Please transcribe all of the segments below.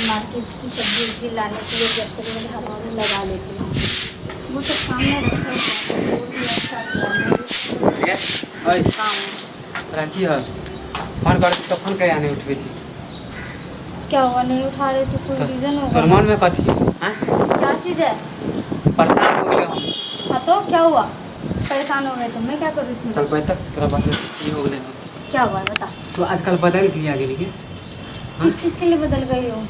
Market की सब्जी उब्जी लाने के लिए, जब तक मैं झाड़ू वाड़ू लगा लेती हूँ। वो सब सामने रखा हुआ है, वो भी अच्छा किया मैं ओए काम। तोरा की हल फोन कर तऽ फोन कहिया नहि उठबै छी? क्या हुआ, नहीं उठा रहे तो कोई रीजन होगा तोर ना। मनमे कथी है? क्या चीज़ है? परेशान हो गेलै हम। हाँ तो क्या हुआ, परेशान हो गए तो मैं क्या करूँ इसमें? चल बैठ तक तोरा बात की हो गेलै। क्या हुआ बता। तू आजकल बदल किया गेली के? हाँ? किस चीज़ के लिए बदल गई हो?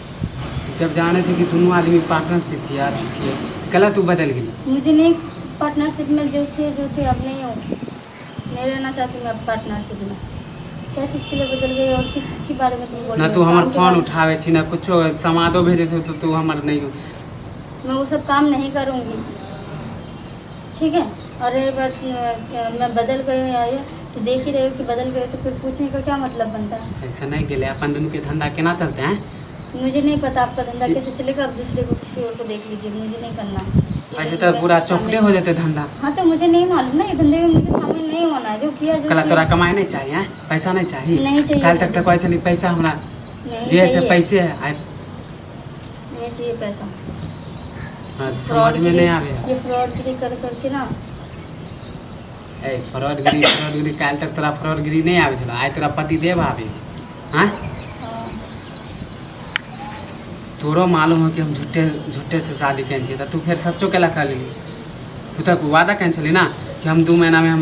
जब जाने छै कि दुनू आदमी पार्टनरशिप छियै, अथी छियै, कैला तू बदलि गेली? मुझे नहीं, पार्टनरशिप में जो थे, जो थे, अब नहीं हो, नहीं रहना चाहती मैं अब पार्टनरशिप में। क्या चीज़ के लिए बदल गई और किस चीज़ के बारे में तुम बोल ना रहे तू हो? हमर काम के फोन बारे में? उठाबै छी ना कुछो, समादो भेजै छौ तऽ तू हमर नहि। मैं वो सब काम नहीं करूँगी, ठीक है? और रही बात मैं बदल गई हूँ यार, ये तो देख ही रहे हो कि बदल गए, तो फिर पूछने का क्या मतलब बनता है? ऐसे नहि गेलै, अपन दुनूके धंधा केना चलतै हैं? मुझे नहीं पता आपका धंधा कैसे चलेगा, आप दूसरे को, किसी और को देख लीजिए, मुझे नहीं करना ये ऐसे धंधे तऽ में पूरा शामिल- चौपटे हो जेतै धंधा। हाँ तो मुझे नहीं मालूम ना, ये धंधे में मुझे शामिल नहीं होना है। जो किया जो कला किया। तोरा कमाइ नहि चाही हैं? पैसा नहि चाही? नहीं चाहिए। काल्हि तक तऽ कहै छली पैसा हमरा नहीं जे है से चाहिए। पैसे है आइ। नहीं चाहिए पैसा। हाँ, फ्रॉड समझमे नहि आबै है। ये फ्रॉडगिरी कर करके ना। ए फ्रॉडगिरी, फ्रॉडगिरी, काल्हि तक तोरा फ्रॉडगिरी नहि आबै छलौ, आइ तोरा पति देव आबै हैं? हाँ। तोरो मालूम हो कि हम झूठे झूठे से शादी केने छियै, तऽ तू फेर सच्चो केला कऽ लेली? तू तऽ वादा केने छली ना कि हम 2 महीनामे हम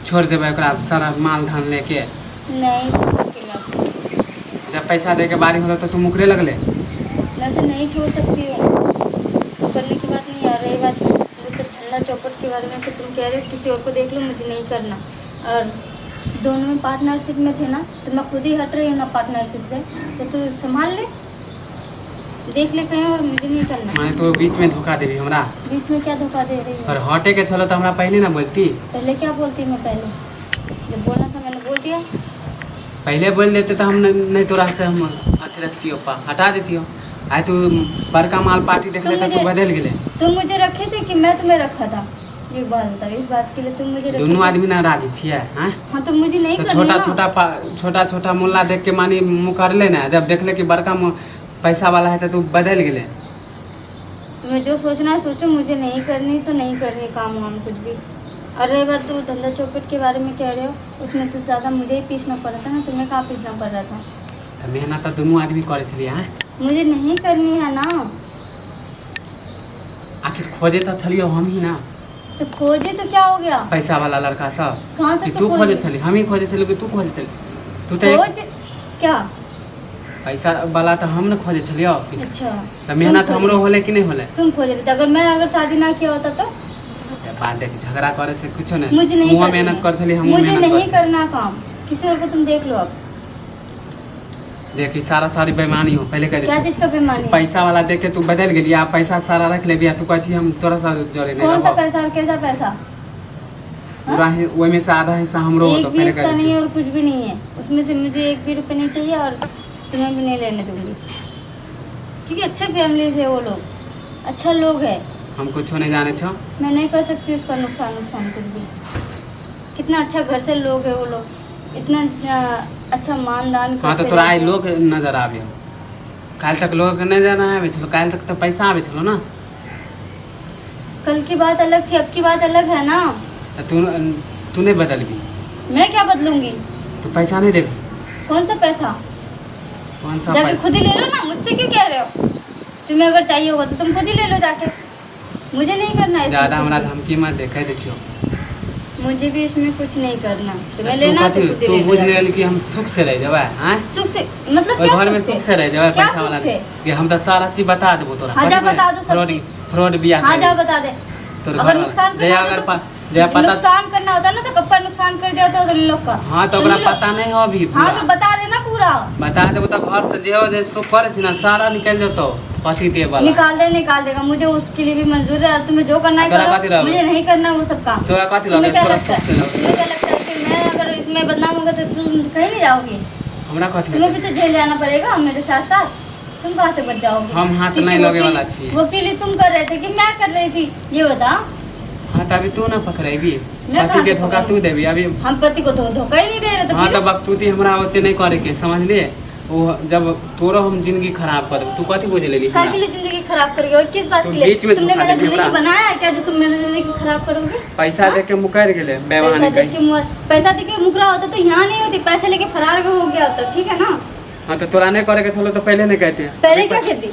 छोड़ि देबै ओकरा सारा माल धान लेके। नहीं छोड़ सकती मैं उसे। जब पैसा दैके बारी होलो तऽ तू मुकरे लगले। मैं उसे नहीं छोड़ सकती हूँ, करने की बात नहीं। और रही बात वो सब धंधा चौपट के बारे में, फिर तुम कह रहे हो किसी और को देख लो, मुझे नहीं करना। और दोनों में पार्टनरशिप में थे ना, तो मैं खुद ही हट रही हूँ ना पार्टनरशिप से, तो तू संभाल ले, देख ले कहीं और, मुझे नहीं करना। माने तू बीचमे धोखा देबी हमरा? बीच में क्या धोखा दे रही पर हूँ? हटे के छलो तऽ हमरा पहिले ना बोलती। पहले क्या बोलती मैं? पहले जब बोलना था मैंने बोल दिया। पहिले बोल देते तऽ हम नहि तोरा से हम अथी रखतियो पा हटा देतियो। आइ तू बड़का माल पार्टी देखले तू तऽ तू मुझे- बदलि गेले। तुम मुझे रखे थे कि मैं तुम्हें रखा था, ये बात बताओ। इस बात के लिए तुम मुझे रखे दुनू थे? आदमी ना राजी छियै हैं? हाँ तो मुझे नहीं तऽ करनी छोटा ना। छोटा छोटा छोटा मुल्ला देख के मानी मुकरले ने, जब देखले कि बड़का पैसा वाला है तऽ तू बदलि गेले। तुम्हें जो सोचना है सोचो, मुझे नहीं करनी तो नहीं करनी काम वाम कुछ भी। और रही बात तो धंधा चौपट के बारे में कह रहे हो, उसमें तो ज़्यादा मुझे ही पीसना पड़ रहा था ना, तुम्हें कहाँ पीसना पड़ रहा था? तऽ मेहनत तऽ दुनू आदमी करै छलियै हैं? मुझे नहीं करनी है ना। आखिर खोजे तऽ छलियै हम ही ना। तो खोजे तो क्या हो गया? पैसा वाला लड़का सब। कहाँ से? कि तो तू खोजे खोजे छली, हम ही खोजे छलियै कि तू खोजे छली? तू तऽ खोज क्या? पैसा वाला तऽ हम ने खोजे छलियै। अच्छा। तऽ मेहनत तुम हमरो खोजे- होलै कि नहि होलै? तुम खोज रहे थे, अगर मैं अगर शादी ना किया होता तो? तऽ बात देख, झगड़ा करे से कुछो नहीं। मुझे नहीं मुँह करनी मेहनत है। कर छली, हमहूँ मुझे मेहनत नहीं कर छली। करना काम, किसी और को तुम देख लो अब। देख, ई सारा सारी बेईमानी हो, पहले कह क्या दे। चीज का बेईमानी है? पैसा वाला देख के तू बदल गेली, आ पैसा सारा रख लेबी आ तू कहै छी हम तोरा साथ जरे नहीं कौन सा रहबो। पैसा और कैसा पैसा? पूरा ही ओहिमे से आधा हिस्सा हमरो एक होतो, भी पहले कह हिस्सा दै नहीं छी। है और कुछ भी नहीं है उसमें से। मुझे एक भी रुपये नहीं चाहिए और तुम्हें भी नहीं लेने दूंगी, क्योंकि अच्छे फैमिली से वो लोग, अच्छा लोग है। हम कुछो नहीं जाने छो। मैं नहीं कर सकती उसका नुकसान नुकसान कुछ भी। कितना अच्छा घर से लोग है वो लोग, इतना अच्छा मान दान हाँ तऽ करते तोरा आइ रहते हैं। लोग नजर आबे हो, काल्हि तक लोग नजर नहि आबै छलो, काल्हि तक तऽ पैसा आबै छलो ना। कल की बात अलग थी, अब की बात अलग है ना। तऽ तू तू नहि बदलबी? मैं क्या बदलूंगी? तू पैसा नहीं देबी? कौन सा पैसा? कौन सा जाके पैसा? खुद ही ले लो ना, मुझसे क्यों कह रहे हो? तुम्हें अगर चाहिए होगा तो तुम खुद ही ले लो जाके, मुझे नहीं करना है इसमें ज्यादा कुछ हमरा भी। धमकी मत दे, कहि दै छियौ। मुझे भी इसमें कुछ नहीं करना, तुम्हें तू लेना है तो कथी खुद ही तू ले लो बुझि जाके। गेल कि हम सुख से रहि जेबै आँय? सुख से मतलब ओहि क्या? घरमे सुख सुख से रहि जेबै? क्या पैसा सुख वाला से? कि हम तऽ सारा चीज बता देबो तोरा। हाँ, जा कथी बता दो सब फ्रॉड चीज। फ्रॉड बियाह हाँ, जा करी। बता दे। तोर अगर घर वाला नुकसान जहिया करना अगर होता जहिया तो पता नुकसान करना होता ना तो पप्पा नुकसान कर दिया होता उन लोग का। हाँ तऽ ओकरा समझ लो। पता नहीं हो अभी हाँ पूरा। तो बता देना पूरा। बता देबो तऽ घर से जे हो जे सो करै छी ना, सारा निकलि जेतौ पति देव वाला। निकाल दे, निकाल देगा, मुझे उसके लिए भी मंजूर है। और तुम्हें जो करना है तोरा करो, कथी रहबे? मुझे नहीं करना वो सब काम। तोरा कथी तुम्हें लगे? क्या तोरा लगता सुख है? से लगे। तुम्हें क्या लगता है कि मैं अगर इसमें बदनाम होगा तो तुम कहीं नहीं जाओगी? हमरा कथी तुम्हें लगे? भी तो जेल जाना पड़ेगा मेरे साथ साथ, तुम कहाँ से बच जाओगे? हम हाथ क्योंकि नहीं लगे वकील- वाला छी। वकीली तुम कर रहे थे कि मैं कर रही थी, ये बता। हाँ तऽ अभी तू ना पकड़ेबी। मैं पति के कहाँ से धोखा तू पकड़ूंगी? देबी अभी। हम पति को तो धोखा ही नहीं दे रहे तो हाँ फिर तऽ बकतूती हमरा ओते नहीं करे के, समझलिए? वो जब तोरो हम जिंदगी खराब कर देबो, तू कथी बुझ लेली काय हमरा? के लिए जिंदगी खराब करोगे और किस बात तुम के लिए? बीच में तुमने धोखा मेरा दे दिया जिंदगी हमरा। बनाया है क्या जो तुम मेरा जिंदगी खराब करोगे? पैसा हाँ? दे के मुकर गेले पैसा बेईमानी दे कहीं। के पैसा दे के मुकरा होता तो यहाँ नहीं होती, पैसे लेके फरार में हो गया होता, ठीक है ना? हाँ तो तोरा नहीं करे के छलो तो पहले नहीं कहते। पहले क्या कहती,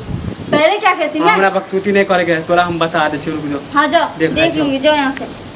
पहले क्या कहती मैं? हमरा बकतूती नहीं करे के, तोरा हम बता दे, रुक जो। हाँ जाओ, देख देख जाओ। लूंगी, जाओ यहाँ से।